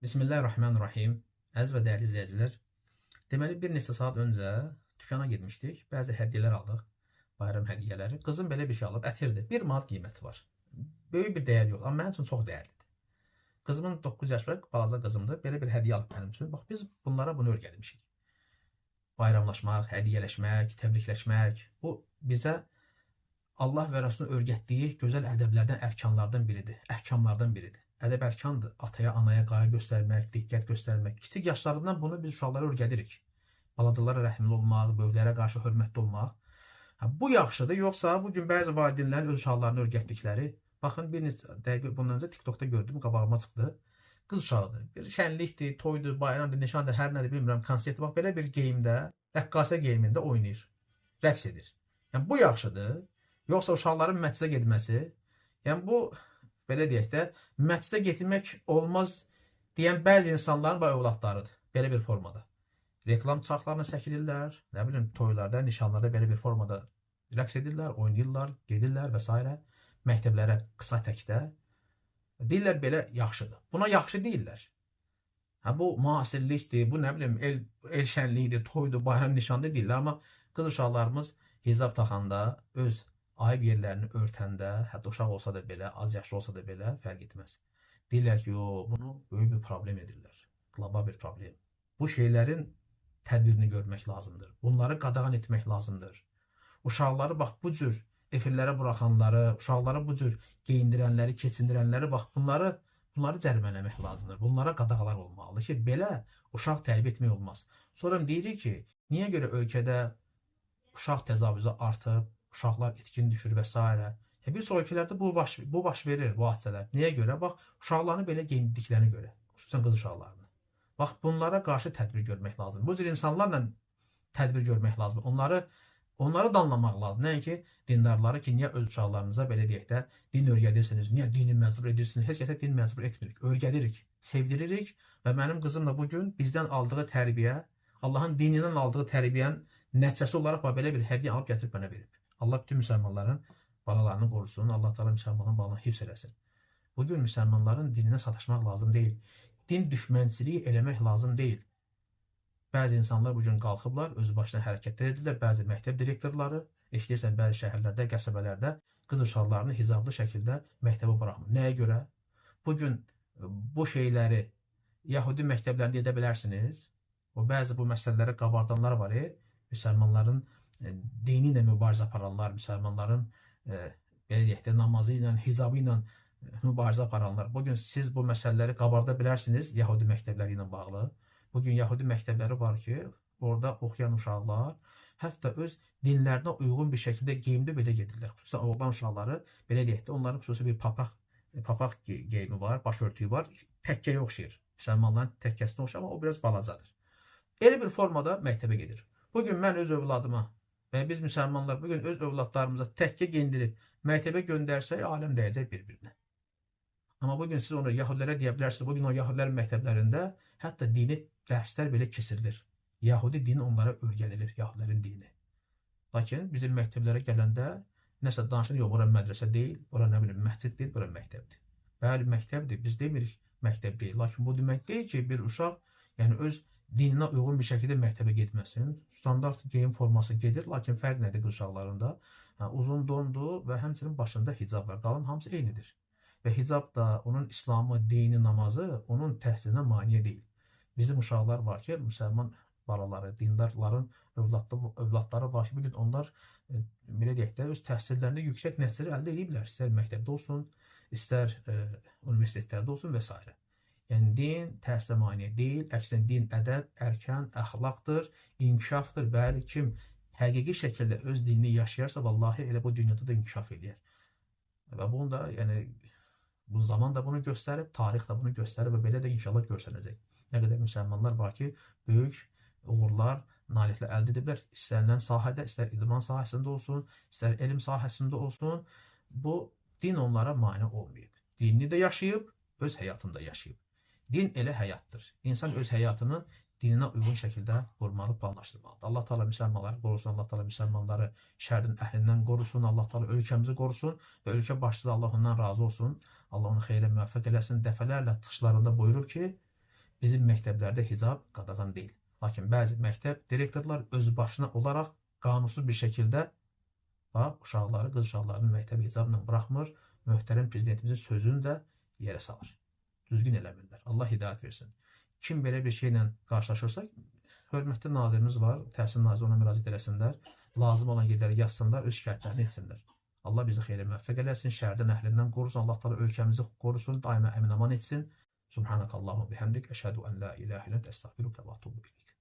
Bismillahirrahmanirrahim. Əziz və dəyərli izləyicilər, deməli bir neçə saat öncə dükana girmişdik. Bəzi hədiyyələr aldıq. Bayram hədiyyələri. Qızım belə bir şey alıb, ətirdir. 1 manat qiyməti var. Böyük bir dəyər yox, amma mənim üçün çox dəyərlidir. Qızımın 9 yaşı var, balaca qızımdır. Belə bir hədiyyə alıb mənim üçün. Bax, biz bunlara bunu öyrənmişik. Bayramlaşmaq, hədiyyələşmək, təbrikləşmək. Bu bizə Allah və Rəsulun öyrətdiyi gözəl ədəblərdən, ərkanlardan biridir, əhkamlardan biridir. Ədəb ərkandır. Ataya, anaya qayğı göstərmək, diqqət göstərmək. Kiçik yaşlarından bunu biz uşaqlara öyrədirik. Balacalara rəhimli olmaq, böyüklərə qarşı hörmətli olmaq. Ha, bu yaxşıdır, yoxsa bu gün bəzi valideynlərin öz uşaqlarını öyrətdikləri, baxın bir neçə dəqiqə bundan öncə TikTokda gördüm, qabağıma çıxdı. Qız uşağıdır. Bir şənlikdir, toydur, bayramdır, nişandır, hər nədir bilmirəm, konsertdir. Bax belə bir geyimdə, rəqqasə geyimində oynayır, rəqs edir. Yəni bu yaxşıdır. Yoxsa uşaqların məscidə getməsi, yəni bu belə deyək də, məscidə getmək olmaz deyən bəzi insanların bu övladlarıdır. Belə bir formada. Reklam çarxlarına çəkilirlər, nə bilim toylarda, nişanlarda belə bir formada rəqs edirlər, oynayırlar, gedirlər və s. Məktəblərə qısa təkdə. Deyirlər belə yaxşıdır. Buna yaxşı deyirlər. Ha, bu müasirlikdir, bu nə bilim el şənliyidir, toydur, bayram nişandır deyirlər, amma qız uşaqlarımız hicab taxanda, öz ayıb yerlərini örtəndə, hətta uşaq olsa da belə, az yaşlı olsa da belə fərq etməz. Deyirlər ki, yo, bunu böyük bir problem edirlər. Qlobal bir problem. Bu şeylərin tədbirini görmək lazımdır. Bunları qadağan etmək lazımdır. Uşaqları bax bu cür efirlərə buraxanları, uşaqları bu cür geyindirənləri, keçindirənləri, bax bunları cərimələmək lazımdır. Bunlara qadağalar olmalıdır ki, belə uşaq tərbiyə etmək olmaz. Sonra deyirik ki, niyə görə ölkədə uşaq təcavüzü artıb, uşaqlar itkin düşür və s. Ya bir çox ölkələrdə bu baş verir, bu hadisələr. Niyə görə? Bax, uşaqlarını belə geyindirdiklərinə görə, xüsusən qız uşaqlarını. Bax, bunlara qarşı tədbir görmək lazımdır. Bu cür insanlarla tədbir görmək lazımdır. Onları danlamaq lazımdır. Nəinki dindarları ki, niyə öz uşaqlarınıza belə deyək də din öyrədirsiniz, niyə dini məcbur edirsiniz? Heç kəsə din məcbur etmirik. Öyrədirik, sevdiririk və mənim qızım da bu gün bizdən aldığı tərbiyə, Allahın dinindən aldığı tərbiyənin nəticəsi olaraq bax, belə bir hədiyyə alıb gətirib mənə verib. Allah bütün müsəlmanların balalarını qorusun, Allah Teala müsəlmanların balalarını hifz eləsin. Bugün müsəlmanların dininə sataşmaq lazım deyil. Din düşmənçiliyi eləmək lazım deyil. Bəzi insanlar bugün qalxıblar, öz başına hərəkətlər edirlər. Bəzi məktəb direktorları, eşidirsən bəzi şəhərlərdə, qəsəbələrdə qız uşaqlarını hicablı şəkildə məktəbə buraxmır. Nəyə görə? Bugün bu şeyləri Yahudi məktəblərində edə bilərsiniz. O bəzi bu məsələləri qabardanlar var, müsəlmanların dini ilə mübarizə aparanlar, müsəlmanların belə deyək də namazı ilə, hicabı ilə mübarizə aparanlar. Bugün siz bu məsələləri qabarda bilərsiniz Yahudi məktəbləri ilə bağlı. Bugün Yahudi məktəbləri var ki, orada oxuyan uşaqlar hətta öz dinlərinə uyğun bir şəkildə geyimdə belə gedirlər. Xüsusən oğlan uşaqları, belə deyək də, onların xüsusi bir papaq geyimi var, başörtüyü var, təkkəyə oxşayır. Müsəlmanların təkkəsinə oxşayır, amma o biraz balacadır. Elə bir formada məktəbə gedir. Bugün mən öz övladıma və biz müsəlmanlar bugün öz övladlarımıza təkkə geyindirib məktəbə göndərsək, aləm dəyəcək bir-birinə. Amma bugün siz onu Yahudilərə deyə bilərsiniz. Bugün o Yahudilərin məktəblərində hətta dini dərslər belə keçirilir. Yahudi dini onlara öyrədilir, Yahudilərin dini. Lakin bizim məktəblərə gələndə nəsə danışır, yox, bura mədrəsə deyil, bura nə bilim məscid deyil, bura məktəbdir. Bəli, məktəbdir, biz demirik məktəb deyil. Lakin bu demək deyil ki, bir uşaq yəni öz dininə uyğun bir şəkildə məktəbə getməsin. Standart geyim forması gedir, lakin fərq nədir qız uşaqlarında? Hə, uzun dondur və həmçinin başında hicab var. Qalın hamısı eynidir. Və hicab da onun İslamı, dini, namazı onun təhsilinə maneə deyil. Bizim uşaqlar var ki, müsəlman balaları, dindarların övladları var ki, bugün onlar belə deyək də öz təhsillərində yüksək nəticələr əldə ediblər. İstər məktəbdə olsun, istər universitetlərdə olsun və s. Yəni din təhsilə maneə deyil, əksinə din ədəb, ərkan, əxlaqdır, inkişafdır. Bəli, kim həqiqi şəkildə öz dinini yaşayarsa, vallahi elə bu dünyada da inkişaf eləyər. Və bunu da, yəni bu zaman da bunu göstərib, tarix də bunu göstərib və belə də inşallah göstərəcək. Nə qədər müsəlmanlar var ki, böyük uğurlar, nailiyyətlər əldə ediblər. İstənilən sahədə, istər idman sahəsində olsun, istər elm sahəsində olsun, bu din onlara mane olmayıb. Dinini də yaşayıb, öz həyatını da yaşayıb. Din elə həyatdır. İnsan öz həyatını dininə uyğun şəkildə qurmalı, planlaşdırmalıdır. Allah Teala müsəlmanları qorusun, Allah Teala müsəlmanları şərin əhlindən qorusun, Allah Teala ölkəmizi qorusun və ölkə başçısı Allah ondan razı olsun. Allah onu xeyrə müvəffəq eləsin. Dəfələrlə çıxışlarında buyurub ki, Bizim məktəblərdə hicab qadağan deyil. Lakin bəzi məktəb direktorlar öz başına olaraq qanunsuz bir şəkildə bax, uşaqları, qız uşaqlarını məktəbə hicabla buraxmır. Möhtərəm prezidentimizin sözünü də yerə salır. Düzgün eləmirlər. Allah hidayət versin. Kim belə bir şeylə qarşılaşırsa, hörmətli nazirimiz var, təhsil naziri, ona müraciət eləsinlər. Lazım olan yerlərə yazsınlar, öz şikayətlərini etsinlər. Allah bizi xeyrə müvəffəq eləsin, şərdən əhlindən qorusun, Allah Taala ölkəmizi qorusun, daima əmin-aman etsin. Subhanakallahumma bihamdik, əşhədu ən la ilahe illə ente, əstəğfiruke və etûbü ileyk.